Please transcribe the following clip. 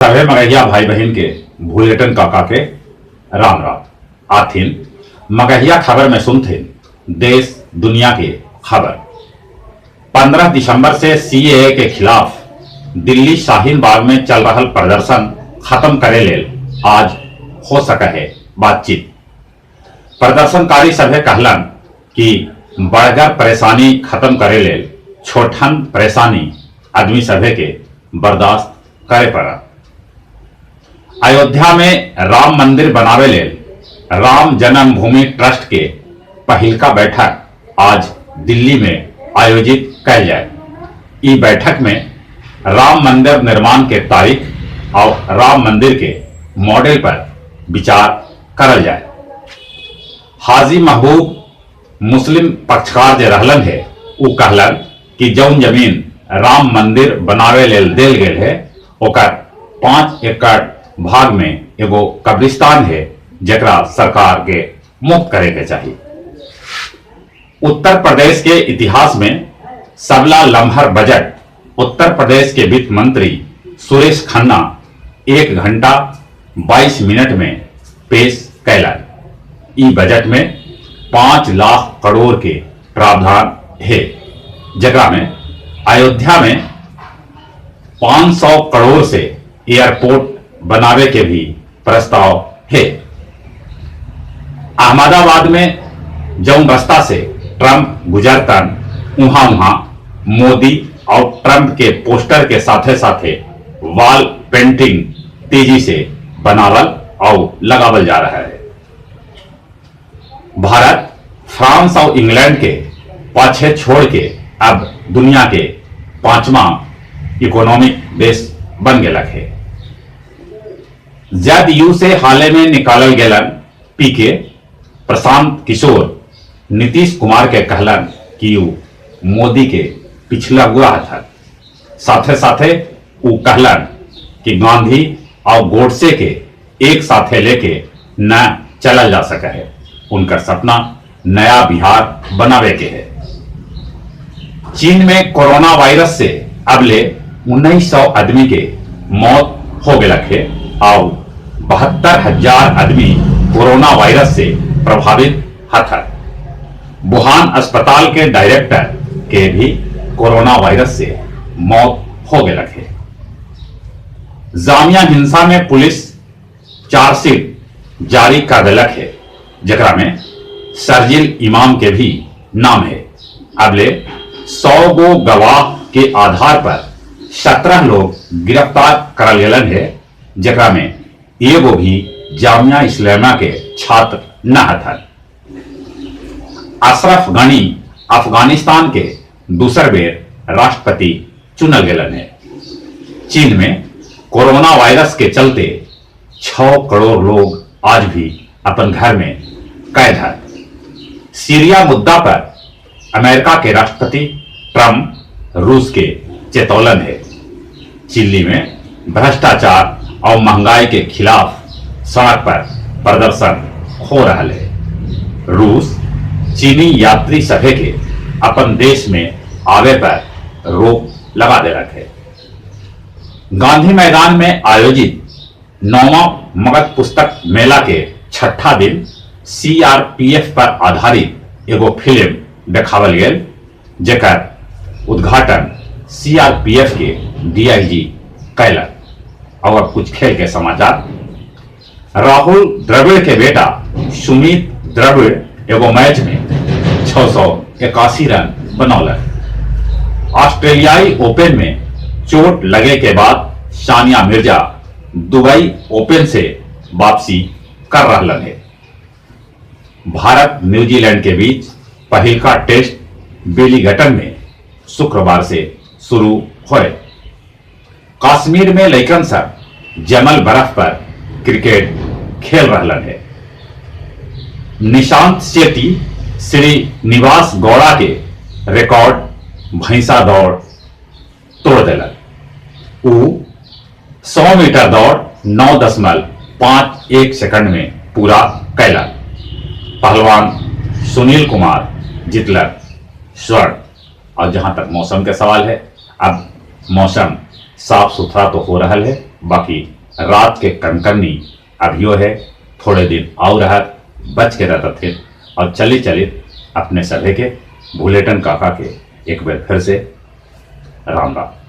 सभे मगहिया भाई बहिन के भुलेटन काका के राम राम। आथिन मगहिया खबर में सुनथिन देश दुनिया के खबर। 15 दिसंबर से सीएए के खिलाफ दिल्ली शाहीन बाग में चल रहल प्रदर्शन खत्म करे लेल आज हो सके है बातचीत। प्रदर्शनकारी सभे कहलन कि बड़गर परेशानी खत्म करे लेल छोटहन परेशानी आदमी सभे के बर्दाश्त करे पड़त। अयोध्या में राम मंदिर बनावे लेल राम जन्मभूमि ट्रस्ट के पहिलका बैठक आज दिल्ली में आयोजित कैल जाए। ई बैठक में राम मंदिर निर्माण के तारीख और राम मंदिर के मॉडल पर विचार करल जाए। हाजी महबूब मुस्लिम पक्षकार जे रहलन है, उ कहलन कि जौन जमीन राम मंदिर बनावे लेल देल गेल है, ओकर 5 एकड़ भाग में एगो कब्रिस्तान है, जेकरा सरकार के मुक्त करे के चाहिए। उत्तर प्रदेश के इतिहास में सबला लम्हर बजट उत्तर प्रदेश के वित्त मंत्री सुरेश खन्ना 1 घंटा 22 मिनट में पेश कैलन। ई बजट में 5 लाख करोड़ के प्रावधान है, जेकरा में अयोध्या में 500 करोड़ से एयरपोर्ट बनावे के भी प्रस्ताव है। अहमदाबाद में जौन रास्ता से ट्रंप गुजरतन, उहां उहां मोदी और ट्रंप के पोस्टर के साथे साथे वॉल पेंटिंग तेजी से बनावल और लगावल जा रहा है। भारत फ्रांस और इंग्लैंड के पाछे छोड़ के अब दुनिया के 5वां इकोनॉमिक देश बन गेलक है। जदयू से हाले में निकालल गेलन पीके प्रशांत किशोर नीतीश कुमार के कहलन कि उ मोदी के पिछला हुआ था। साथे साथे उ कहलन कि गांधी और गोडसे के एक साथे लेके न चलल जा सके है। उनका सपना नया बिहार बनावे के है। चीन में कोरोना वायरस से अबले 1900 आदमी के मौत हो गया है और 72,000 आदमी कोरोना वायरस से प्रभावित हथन। वुहान अस्पताल के डायरेक्टर के भी कोरोना वायरस से मौत हो गया है। जामिया हिंसा में पुलिस चार्जशीट जारी कर दिलक है, जकरा में शर्जिल इमाम के भी नाम है। अबले 100 गो गवाह के आधार पर 17 लोग गिरफ्तार करल गेलन है, जकरा में एगो भी जामिया इस्लामिया के छात्र न हथन। अशरफ गनी अफगानिस्तान के दूसर बेर राष्ट्रपति चुनल गेलन है। चीन में कोरोना वायरस के चलते 6 करोड़ लोग आज भी अपन घर में कैद है। सीरिया मुद्दा पर अमेरिका के राष्ट्रपति ट्रंप रूस के चेतौलन है। चिल्ली में भ्रष्टाचार और महंगाई के खिलाफ सड़क पर प्रदर्शन हो रहा है। रूस चीनी यात्री सभे के अपन देश में आवे पर रोक लगा दे रखे। गांधी मैदान में आयोजित 9वां मगध पुस्तक मेला के 6ठा दिन सीआरपीएफ पर आधारित एगो फिल्म देखावल गेल, जेकर उद्घाटन सीआरपीएफ के डीआईजी कैलक। और अब कुछ खेल के समाचार। राहुल द्रविड़ के बेटा सुमित द्रविड़ एगो मैच में 681 रन बनौलक। ऑस्ट्रेलियाई ओपन में चोट लगे के बाद सानिया मिर्जा दुबई ओपन से वापसी कर रहा है। भारत न्यूजीलैंड के बीच पहिलका टेस्ट बेलीगटन में शुक्रवार से शुरू होए। कश्मीर में लइकन सब जमल बर्फ पर क्रिकेट खेल रहा है। निशांत शेट्टी श्रीनिवास गौड़ा के रिकॉर्ड भैंसा दौड़ तोड़ देलक। उ 100 मीटर दौड़ 9.51 सेकंड में पूरा कैलक। पहलवान सुनील कुमार जीतलक स्वर्ण। और जहां तक मौसम के सवाल है, अब मौसम साफ सुथरा तो हो रहल है, बाकी रात के कनकनी अभियो है, थोड़े दिन आउ रहत, बच के रहते। और चली चली अपने सभे के भुलेटन काका के एक बार फिर से राम राम।